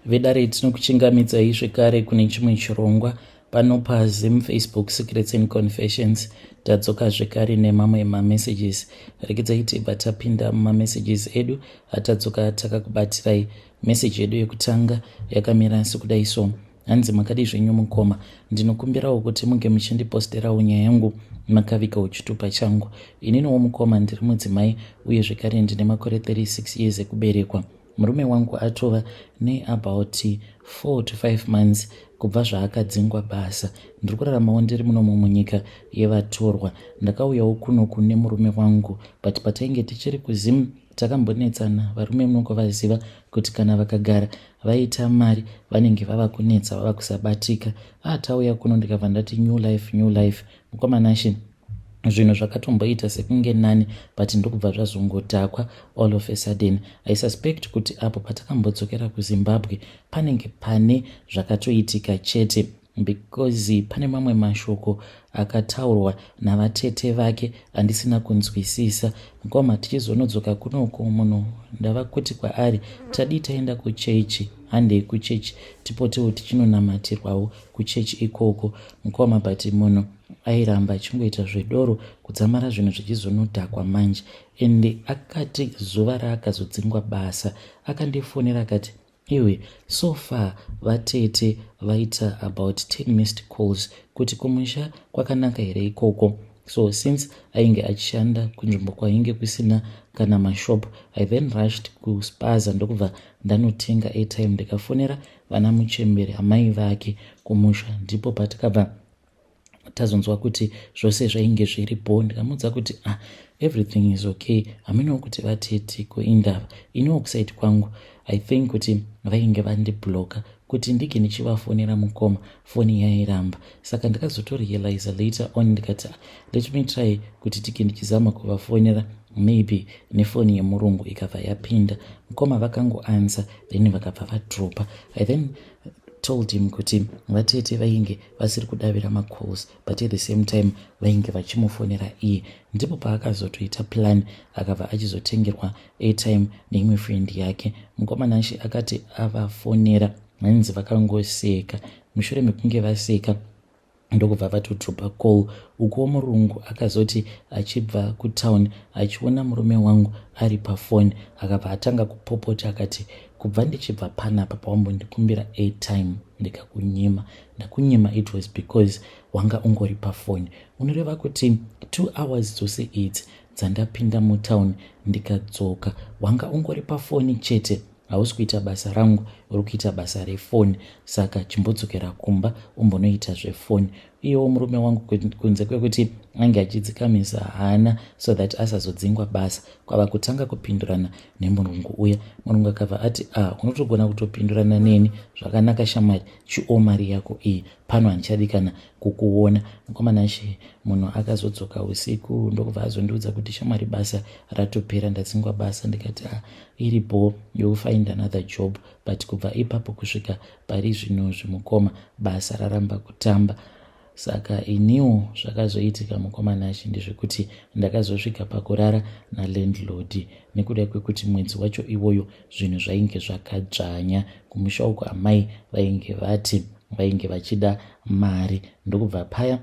Vedare, tinokuchingamidzai zvekare kune chimwe chirongwa pano paZim Facebook Secrets and Confessions. Tadzoka zvekare nemamwe mamessages. Regedzai tibva tapinda mumamessages edu atadzoka takakubatirai. Meseji yedu yekutanga yakamira sekudai so. Hanzi, "Makadi zvenyu mukoma? Ndinokumbirawo kuti munge muchindiposterawo nyaya yangu makavigawo chitupa changu. Ininiwo mukoma ndiri mudzimai uye zvekare ndine makore 36 years ekuberekwa. Murume wangu atova neabout 4 to 5 months kubva zvaakadzingwa basa. Ndiri kuraramawo ndiri munomo munyika yevatorwa. Ndakauyawo kuno kune murume wangu, but patainge tichiri kuZim takambonetsana. Varume munongovaziva kuti kana vakagara vaita mari vanenge vava kunetsa, vava kusabatika. Atauya kuno ndikabva ndati new life, new life. Mukoma Nashe, zvinhu zvakatomboita sekunge nani, but ndokubva zvazongodhakwa all of a sudden. I suspect kuti apo patakambodzokera kuZimbabwe panenge pane zvakatoitika chete, because pane mamwe mashoko akataurwa navatete vake andisina kunzwisisa. Mukoma, tichizonodzoka kunoko, munhu ndava kuti kwaari, tadii taenda kuchechi? Handei kuchechi tipotewo tichinonamatirwawo kuchechi ikoko, mukoma. But munhu airamba achingoita zvedoro kudzamara zvinhu zvichizonodhakwa manje. Ende akati zuva raakazodzingwa basa akandifonera akati, 'Iwe, so far vatete vaita about 10 missed calls kuti kumusha kwakanaka here ikoko.' So since ainge achishanda kunzvimbo kwainge kusina kana mashop, I then rushed kuspaza ndokubva ndanotenga airtime, ndikafonera vana muchembere, amai vake kumusha. Ndipo patakabva tazonzwa kuti zvose zvainge zviripo. Ndikamuudza kuti, 'Ah, everything is okay. Hamenowo kuti vatete kuindava. Iniwo kuside kwangu I think kuti vainge vandibloka kuti ndige ndichivafonera. Mukoma, foni yairamba. Saka ndakazotorealiza later on, ndikati, let me try kuti tige ndichizama kuvafonera maybe nefoni yemurungu. Ikabva yapinda, mukoma, vakangoansa, then vakabva vadropa. I then told him kuti vatete vainge vasiri kudavira macalls, but at the same time vainge vachimufonera iye. Ndipo paakazotoita plan, akabva achizotengerwa airtime neimwe friend yake. Mukoma Nashe, akati avafonera, hanzi vakangoseka. Mushure mekunge vaseka, ndokubva vatodropa call. Ukuwo murungu akazoti achibva kutown, achiona murume wangu ari pafoni, akabva atanga kupopota akati, 'Kubva ndichibva panapa pawambondikumbira airtime ndikakunyima, ndakunyima, it was because wanga ungori pafoni. Unoreva kuti 2 hours dzose idzi dzandapinda mutown ndikadzoka wanga ungori pafoni chete. Hausi kuita basa rangu, uri kuita basa refoni. Saka chimbodzokera kumba umbonoita zvefoni.' Iyewo murume wangu, kunze kwekuti ange achidzikamisa hana so that asazodzingwa basa, kwava kutanga kupindurana nemurungu uya. Murungu akabva ati, 'Ah, unotogona kutopindurana neni zvakanaka shamwari. Chiwo mari yako iyi pano, handichadi kana kukuona.' Mukoma Nashe, munhu akazodzoka usiku ndokubva azondiudza kuti, 'Shamwari, basa ratopera, ndadzingwa basa.' Ndikati, 'Ah, iripo, you find another job.' But kubva ipapo kusvika pari zvino zvimukoma, basa raramba kutamba. Saka iniwo zvakazoitika, mukoma Nashe, ndezvekuti ndakazosvika pakurara nalandlord nekuda kwekuti mwedzi wacho iwoyo zvinhu zvainge zvakadzvanya kumusha uko. Amai vainge vati vainge vachida mari, ndokubva paya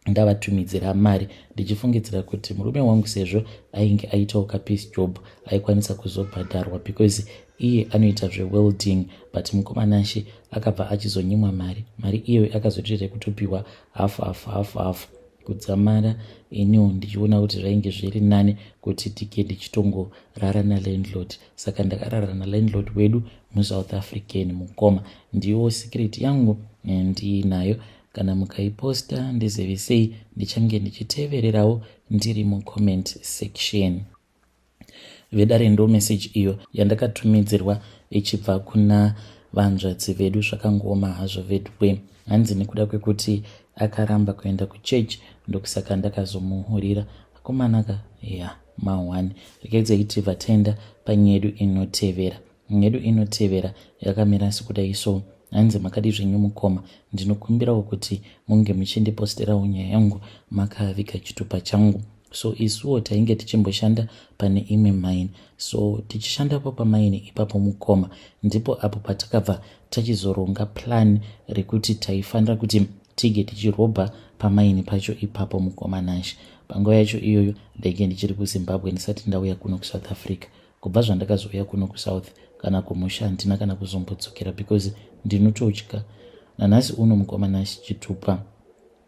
ndavatumidzira mari ndichifungidzira kuti murume wangu, sezvo ainge aitawo kapiece job, aikwanisa kuzobhadharwa because iye anoita zvewelding. But mukoma Nashe, akabva achizonyimwa mari. Mari iyoyo akazotoita kutopiwa hafu hafu hafu hafu, kudzamara iniwo ndichiona kuti zvainge zviri nani kuti tike ndichitongorara nalandlord. Saka ndakarara nalandlord wedu muSouth African. Mukoma, ndiwo secret yangu ndiinayo. Kana mukaiposta, ndizivisei, ndichange ndichitevererawo ndiri mucomment section." Vedare, ndo message iyo yandakatumidzirwa ichibva kuna vanzvadzi vedu. Zvakangooma hazvo vedwe. Hanzi nekuda kwekuti akaramba kuenda kuchechi, ndokusaka ndakazomuhurira. Akomanaka ya ma1. Regedzei tibva taenda panyedu inotevera. Nyedu inotevera yakamira sekudai so. Hanzi, "Makadi zvenyu mukoma? Ndinokumbirawo kuti munge muchindiposterawo nyaya yangu makaviga chitupa changu. So isuwo tainge tichimboshanda pane imwe mine. So tichishandapo pamaini ipapo mukoma, ndipo apo patakabva tachizoronga plan rekuti taifanira kuti tige tichirobha pamaini pacho ipapo mukoma Nashe. Panguva yacho iyoyo ndainge ndichiri kuZimbabwe ndisati ndauya kuno kuSouth Africa. Kubva zvandakazouya kuno kuSouth kana kumusha handina kana kuzombodzokera because ndinototya. Nanhasi uno mukoma Nashe chitupa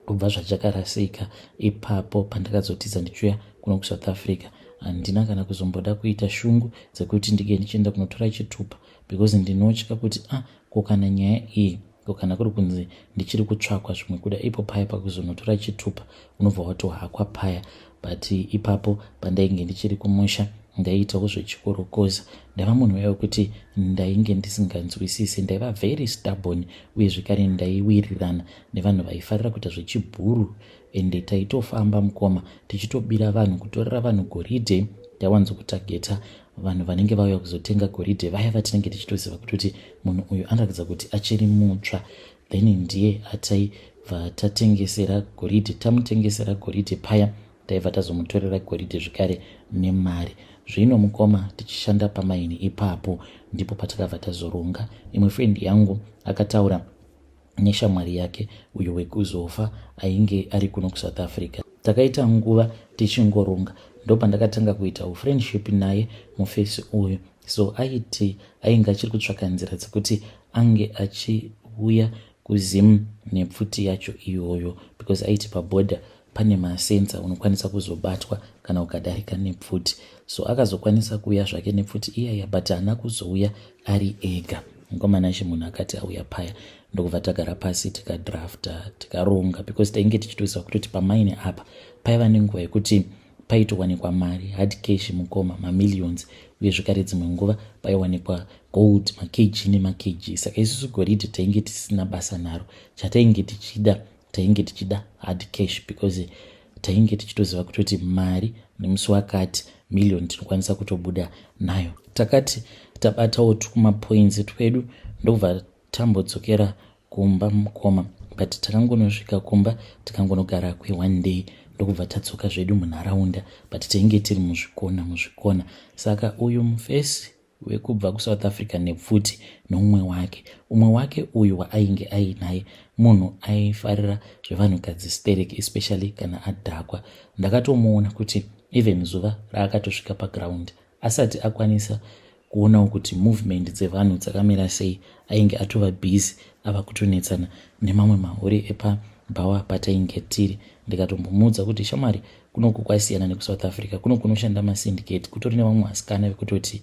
kubva zvachakarasika ipapo pandakazotiza ndichiuya kuno kuSouth Africa handina kana kuzomboda kuita shungu dzekuti ndinge ndichienda kunotora chitupa because ndinotya kuti ah ko kana nyaya iyi ko kana kuri kunzi ndichiri kutsvakwa zvimwe kuda ipo paya pakuzonotora chitupa unobva watohakwa paya. But ipapo pandainge ndichiri kumusha ndaiitawo zvechikorokoza. Ndaiva munhu uya wekuti ndainge ndisinganzwisisi, ndaiva very stubborn uye zvekare ndaiwirirana nevanhu vaifarira kuita zvechibhuru ende taitofamba mukoma tichitobira vanhu, kutorera vanhu goridhe. Taiwanzokutageta vanhu vanenge vauya kuzotenga goridhe vaya vatinenge tichitoziva kutoti munhu uyu anoratidza kuti achiri mutsva, then ndiye ataibva tatengesera goridhe. Tamutengesera goridhe paya taibva tazomutorera goridhe zvekare nemari. Zvino mukoma tichishanda pamaini ipapo ndipo patakabva tazoronga. Imwe friend yangu akataura neshamwari yake uyo wekuzofa ainge ari kuno kuSouth Africa. Takaita nguva tichingoronga, ndopandakatanga kuita ufriendship naye mufesi uyu. So aiti ainge achiri kutsvaka nzira dzekuti ange achiuya kuZim nepfuti yacho iyoyo because aiti pabhodha pane masensa unokwanisa kuzobatwa kana ukadarika nepfuti. So akazokwanisa kuuya zvake nepfuti iyaya but haana kuzouya ari ega. Mukomana chi munhu akati auya paya ndokubva tagara pasi tikadrafta tikaronga because tainge tichitoziva kutoti pamaini apa paiva nenguva yekuti paitowanikwa mari hard cash mukoma, mamillions, uye zvekare dzimwe nguva paiwanikwa gold makg nemakg. Saka isusu goridhe tainge tisina basa naro, chatainge tichida tainge tichida hard cash because tainge tichitoziva kutoti mari nemusi wakati million tinokwanisa kutobuda nayo. Takati tabatawo tumapoints twedu ndokubva tambodzokera kumba mukoma, but takangonosvika kumba tikangonogara kwe1 day ndokubva tadzoka zvedu munharaunda, but tainge tiri muzvikona muzvikona. Saka uyu mufesi wekubva kuSouth Africa nepfuti neumwe wake, umwe wake uyu waainge ainaye munhu aifarira zvevanhukadzi sterek, especially kana adhakwa. Ndakatomuona kuti even zuva raakatosvika paground asati akwanisa kuonawo kuti movement dzevanhu dzakamira sei, ainge atova busy ava kutonetsana nemamwe mahuri epabhawa patainge tiri. Ndikatombomuudza kuti shamwari, kunoku kwasiyana nekuSouth Africa, kuno kunoshanda masyndicate, kutori nevamwe vasikana vekutoti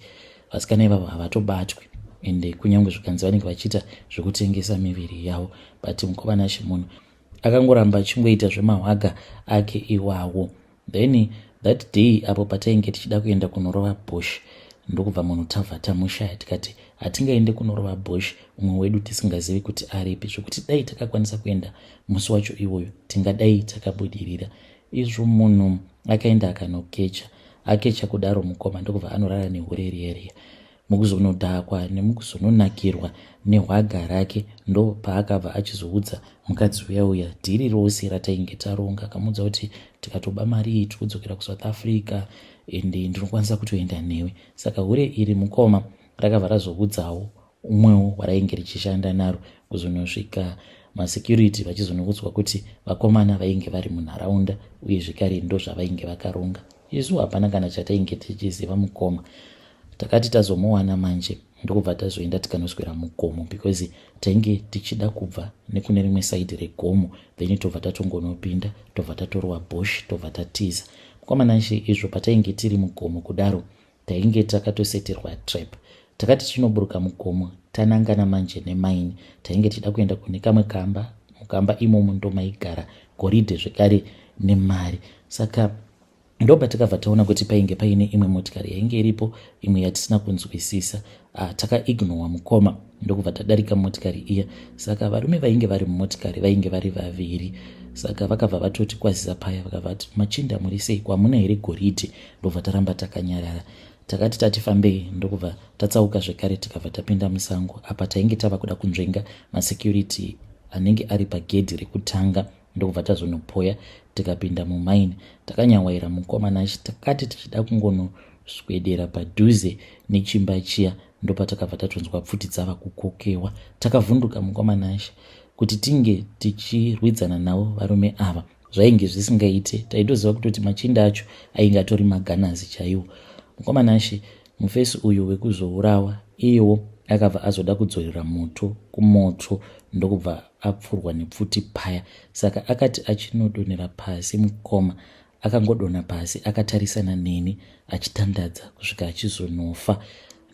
vasikana ivavo havatobatwi ende kunyange zvikanzi vanenge vachiita zvekutengesa miviri yavo. But mukomana chimunhu akangoramba achingoita zvemahwaga ake iwawo. Then that day apo patainge tichida kuenda kunorova bush ndokubva munhu tabva tamushaya. Tikati hatingaende kunorova bush umwe wedu tisingazivi kuti aripi, zvekuti dai takakwanisa kuenda musi wacho iwoyo tingadai takabudirira. Izvo munhu akaenda akanokecha, akecha kudaro mukoma ndokubva anorara nehure riya riya. Mukuzonodhakwa nemukuzononakirwa nehwaga rake ndo paakabva achizoudza mukadzi uya uya dhiri rose ratainge taronga. Akamuudza kuti tikatoba mari iyi tikudzokera kuSouth Africa ende ndinokwanisa kutoenda newe. Saka hure iri mukoma rakabva razoudzawo umwewo warainge richishanda naro, kuzonosvika masecurity vachizonoudzwa kuti vakomana vainge vari munharaunda uye zvekare ndo zvavainge vakaronga. Isu hapana kana chatainge tichiziva mukoma. Takati tazomuwana manje ndokubva tazoenda tikanoswera mugomo because tainge tichida kubva nekune rimwe saidi regomo, then tobva tatongonopinda tobva tatorwa bush tobva tatiza. Mukoma Nashe, izvo patainge tiri mugomo kudaro tainge takatoseterwa trap. Takati tichinoburuka mugomo tanangana manje nemaini, tainge tichida kuenda kune kamwe kamba. Mukamba imomo ndomaigara goridhe zvekare nemari. Saka ndopatakabva taona kuti painge paine imwe motikari yainge iripo, imwe yatisina kunzwisisa. Takaignowa mukoma ndokubva tadarika motikari iya. Saka varume vainge vari mumotikari vainge vari vaviri, saka vakabva vatoti kwazisa paya, vakabva vati machinda muri sei, kwamuna here goridhe? Ndobva taramba takanyarara. Takati tati fambei ndokubva tatsauka zvekare tikabva tapinda musango. Apa tainge tava kuda kunzvenga masecurity anenge ari pagedhi rekutanga ndokubva tazonopoya. Tikapinda mumaini, takanyawaira mukoma Nashe. Takati tichida kungonoswedera padhuze nechimba chiya, ndopatakabva tatonzwa pfuti dzava kukokewa. Takavhunduka, mukoma Nashe. Kuti tinge tichirwidzana navo varume ava zvainge zvisingaite. Taitoziva kutoti machinda acho ainge atori maganazi chaiwo. Mukoma Nashe, mufesi uyu wekuzourawa iyewo akabva azoda kudzorera moto kumoto, ndokubva apfurwa nepfuti paya. Saka akati achinodonera pasi, mukoma, akangodonha pasi akatarisana neni achitandadza kusvika achizonofa,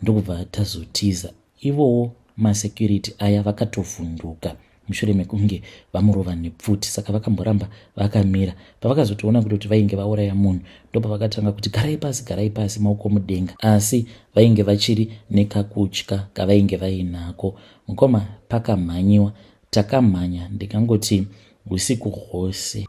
ndokubva tazotiza. Ivowo masecurity aya vakatovhunduka mushure mekunge vamurova nepfuti, saka vakamboramba vakamira. Pavakazotoona kutoti vainge vauraya munhu, ndopavakatanga kuti, "Garai pasi, garai pasi, maoko mudenga." Asi vainge vachiri nekakutya kavainge vainako. Mukoma, pakamhanyiwa, takamhanya ndikangoti usiku hwose,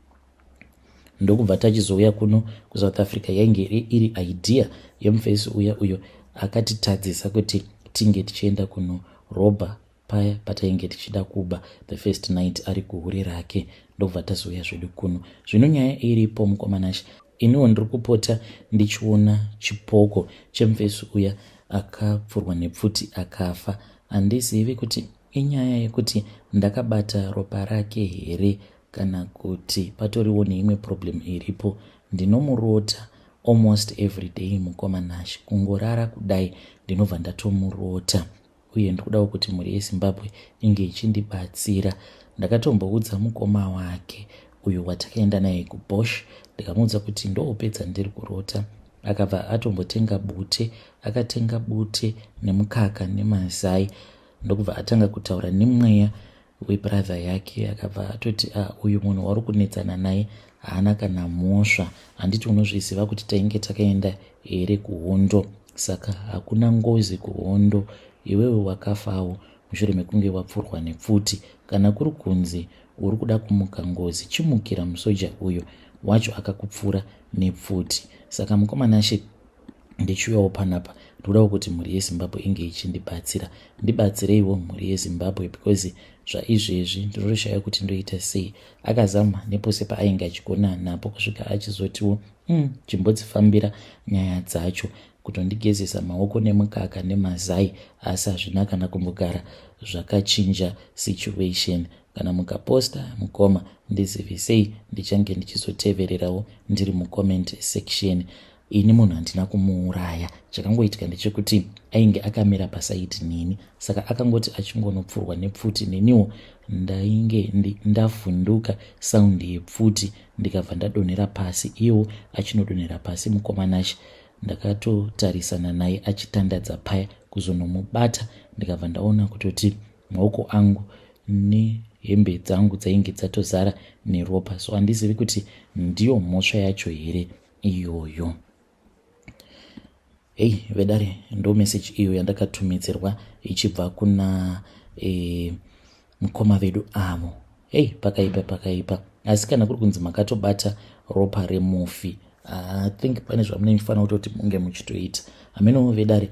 ndokubva tachizouya kuno kuSouth Africa. Yainge iri idea yemufesi uya uyo akatitadzisa kuti tinge tichienda kunorobha paya patainge tichida kuba the first night ari kuhure rake, ndobva tazouya zvedu kuno. Zvino nyaya iripo, mukoma Nashe, iniwo ndiri kupota ndichiona chipoko chemufesi uya akapfurwa nepfuti akafa. Handizivi kuti inyaya yekuti ndakabata ropa rake here kana kuti patoriwo neimwe problem iripo. Ndinomurota almost every day, mukoma Nashe. Kungorara kudai ndinobva ndatomurota, uye ndikudawo kuti mhuri yeZimbabwe inge ichindibatsira. Ndakatomboudza mukoma wake uyo watakaenda naye kuBosch, ndikamuudza kuti ndoupedza ndiri kurota. Akabva atombotenga bute, akatenga bute nemukaka nemazai, ndokubva atanga kutaura nemweya webrother yake. Akabva atoti, "Ah, uyu munhu wari kunetsana naye haana kana mhosva. Handiti unozviziva kuti tainge takaenda here kuhondo? Saka hakuna ngozi kuhondo. Iwewe wakafawo mushure mekunge wapfurwa nepfuti. Kana kuri kunzi uri kuda kumuka ngozi, chimukira musoja uyo wacho akakupfura nepfuti." Saka mukoma Nashe, ndichiuyawo panapa, ndodawo kuti mhuri yeZimbabwe inge ichindibatsira. Ndibatsireiwo, mhuri yeZimbabwe, because zvaizvezvi ndinotoshaya kuti ndoita sei. Akazama nepose paainge achigona napo kusvika achizotiwo, chimbodzifambira nyaya dzacho," kutondigezesa maoko nemukaka nemazai, asi hazvina kana kumbogara zvakachinja situation. Kana mukaposta, mukoma, ndizivisei, ndichange ndichizotevererawo ndiri mucomment section. Ini munhu handina kumuuraya. Chakangoitika ndechekuti ainge akamira paside neni, saka akangoti achingonopfurwa nepfuti, neniwo ndainge ndavhunduka sound yepfuti, ndikabva ndadonhera pasi, iyewo achinodonhera pasi. Mukoma Nashe, ndakatotarisana naye achitandadza paya. Kuzonomubata, ndikabva ndaona kutoti maoko angu nehembe dzangu dzainge dzatozara neropa. So handizivi kuti ndiyo mhosva yacho here iyoyo. Hei vedare, ndo meseji iyo yandakatumidzirwa ichibva kuna mukoma vedu avo. Hei, pakaipa, pakaipa. Asi kana kuri kunzi makatobata ropa remufi, I think pane zvamunofanira kutoti munge muchitoita. Hamenowo vedare,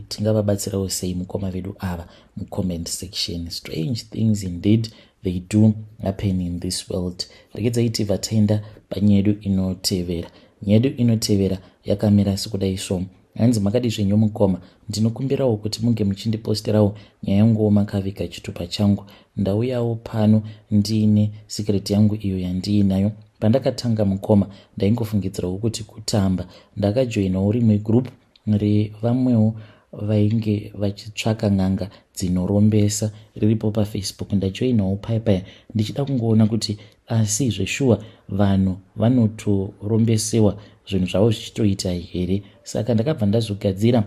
tingavabatsirawo sei mukoma vedu ava mucomment section? Strange things indeed, they do happen in this world. Regedzai tibva taenda panyaya yedu inotevera. Nyaya yedu inotevera yakamira sekudai so. Hanzi, "Makadi zvenyu mukoma? Ndinokumbirawo kuti munge muchindiposterawo nyaya yanguwo makaviga chitupa changu. Ndauyawo pano ndiine secret yangu iyo yandiinayo. Pandakatanga, mukoma, ndaingofungidzirawo kuti kutamba. Ndakajoinawo rimwe group revamwewo vainge vachitsvaka n'anga dzinorombesa riripo paFacebook. Ndajoinawo paya ndichida kungoona kuti asi zveshuwa vanhu vanotorombesewa zvinhu zvavo zvichitoita here. Saka ndakabva ndazogadzira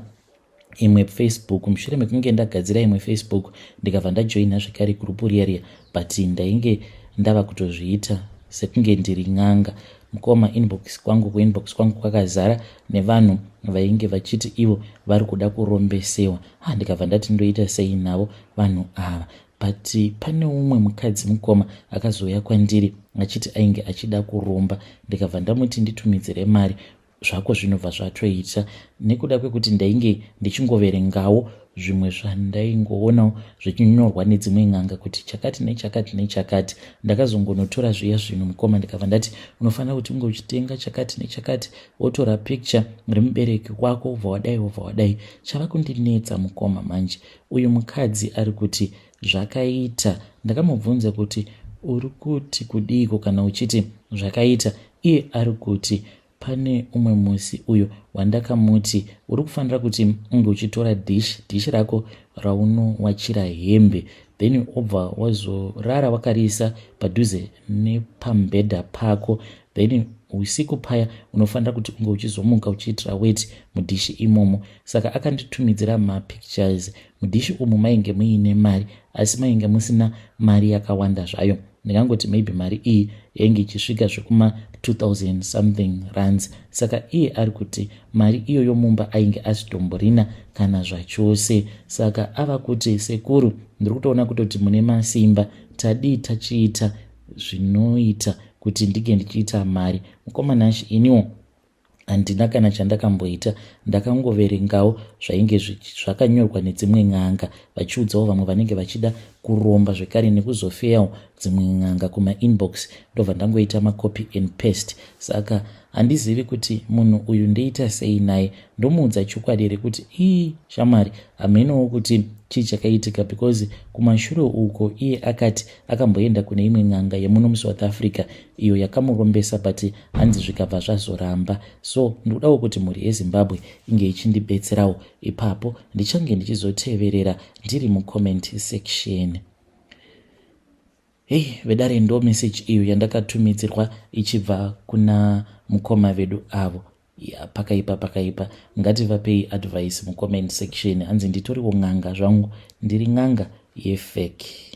imwe Facebook. Mushure mekunge ndagadzira imwe Facebook, ndikabva ndajoina zvekare group riya riya, but ndainge ndava kutozviita sekunge ndiri n'anga. Mukoma, inbox kwangu, kuinbox kwangu kwakazara nevanhu vainge vachiti ivo vari kuda kurombesewa. Ha, ndikabva ndati ndoita sei navo vanhu ava? But pane umwe mukadzi, mukoma, akazouya kwandiri achiti ainge achida kuromba. Ndikabva ndamuti nditumidzire mari, zvako zvinobva zvatoita. Nekuda kwekuti ndainge ndichingoverengawo Zvimwe zvandaingoonawo zvichinyorwa nedzimwe n'anga kuti chakati nechakati nechakati. Ndakazongonotora zviya zvinhu, mukoma, ndikabva ndati unofanira kuti unge uchitenga chakati nechakati, wotora picture remubereki wako, wobva wadai, wobva wadai. Chava kundinetsa, mukoma, manje uyu mukadzi ari kuti zvakaita. Ndakamubvunza kuti uri kuti kudiiko kana uchiti zvakaita. Iye ari kuti pane umwe musi uyo wandakamuti uri kufanira kuti unge uchitora dish, dish rako raunowachira hembe, then wobva wazorara wakariisa padhuze nepambhedha pako. Then usiku paya unofanira kuti unge uchizomuka uchiitira weti mudhishi imomo. Saka akanditumidzira mapictures. Mudhishi umu mainge muine mari, asi mainge musina mari yakawanda zvayo. Ndingangoti maybe mari iyi yainge ichisvika zvekuma 2000 something rands. Saka iye ari kuti mari iyoyo mumba ainge asitomborina kana zvachose. Saka ava kuti, "Sekuru, ndiri kutoona kutoti mune masimba. Tadii tachiita zvinoita kuti ndinge ndichiita mari?" Mukoma Nashi, iniwo handina kana chandakamboita. Ndakangoverengawo zvainge zvakanyorwa nedzimwe n'anga, vachiudzawo vamwe vanenge vachida kuromba zvekare nekuzofeyawo dzimwe n'anga kumainbox. Ndobva ndangoita macopy and paste. Saka handizivi kuti munhu uyu ndoita sei naye. Ndomuudza chokwadi here kuti ii shamwari, hamenowo kuti chii chakaitika? Because kumashure uko iye akati akamboenda kune imwe n'anga yemuno muSouth Africa iyo yakamurombesa, but hanzi zvikabva zvazoramba. So ndikudawo kuti mhuri yeZimbabwe inge ichindibetserawo ipapo. Ndichange ndichizoteverera ndiri mucomment section. Hei vedare, ndo message iyo yandakatumidzirwa ichibva kuna mukoma vedu avo. Ya, pakaipa, pakaipa. Ngativapei advice mucomment section. Hanzi nditoriwo n'anga zvangu, ndiri n'anga yefake.